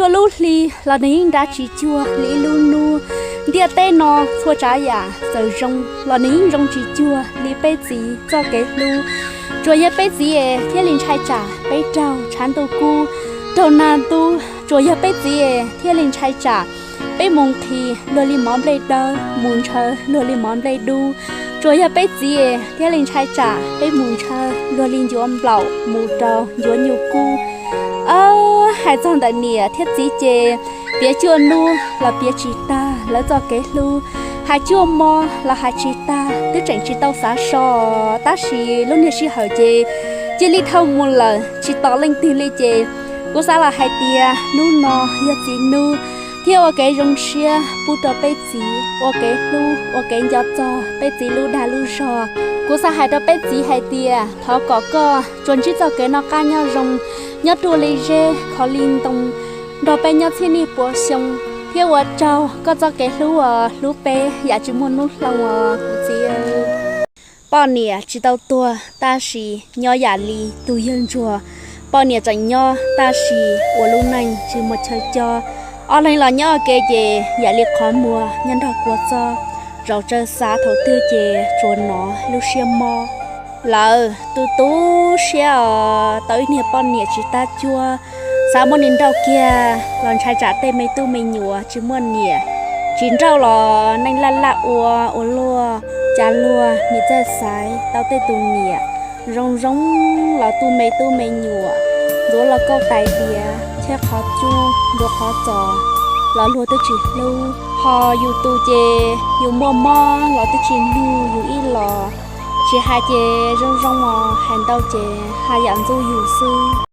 Txhua lub hli los nws yeej nrab tsis cuag li ib lub hnub. Ntiaj teb no txhua tsav yam txawm zoo los nws yeej zoo tsis cuag li peb txiv txoj kev hlub. Tsuas yog peb txiv es thiaj li ntshai tsam peb raug tshav ntuj kub, raug nag ntub. Tsuas yog peb txiv es thiaj li ntshai tsam peb mus nqhis luag li mov nplej dawb, mus ntshaw luag li mov nplej dub. Tsuas yog peb txiv es thiaj li ntshai tsam peb mus ntshaw luag li ncuav nplaum, mus rau ncuav nyuj kub. Hais txog ntawm niam thiab txiv ces piav cuaj hnub los piav tsis tag lawv txoj kev hlub, hais cuaj hmo los hais tsis tag, twb tseem tsis tau xav so. Tab sis lub niag sij hawm ces cia li dhau mus lawm tsis tos leej twg li ces kuv xav los hais tias hnub no yog txiv hnub thiab ua kev zoo siab pub rau peb txiv ua kev hlub ua kev nco txog peb txiv lub dag lub zog. Kuv xav hais rau peb txiv hais tias thov kom koj tsuas ntsib txoj kev noj qab nyob zoo, nyob ruaj li zeb khov li ntoo, nrog peb nyob txhiab niaj puas xyoo, thiab ua tsaug koj txoj kev hlub uas hlub peb yam tsis muaj hnub hloov os kuv txiv. Poj niam tsis tau tuag tab sis nyob yam li tus yawg ntsuag, poj niam tseem nyob tab sis ua lub neej tsis muaj chaw coj. Ob leeg los nyob ua ke ces yam li qhov muag nyob nrog kua txob, zaum tsawg xav thaum twg ces tsuas hnov lub siab mob. Lawv tu tu siab os, tau ib niag poj niam tsis tab cuab, xav muab nws nrauj kiag los ntshai tsam tej me tub me nyuam tsis muaj niam. Tsis nrauj los neej laj laj ua ua luaj, cas luag nim txawj xaiv tau tej tus niam zoo zoo los tu me tub me nyuam, ntxuav los kauj tais diav, cheb qhov cub ntxuav qhov txos los luag twb tsis hlub. Ho yus tus ces yus muaj mob los twb tsis nug yus ib los. Tsis hais ces zoo zoo os, hais ntau ces haj yam ntxub yus xwb.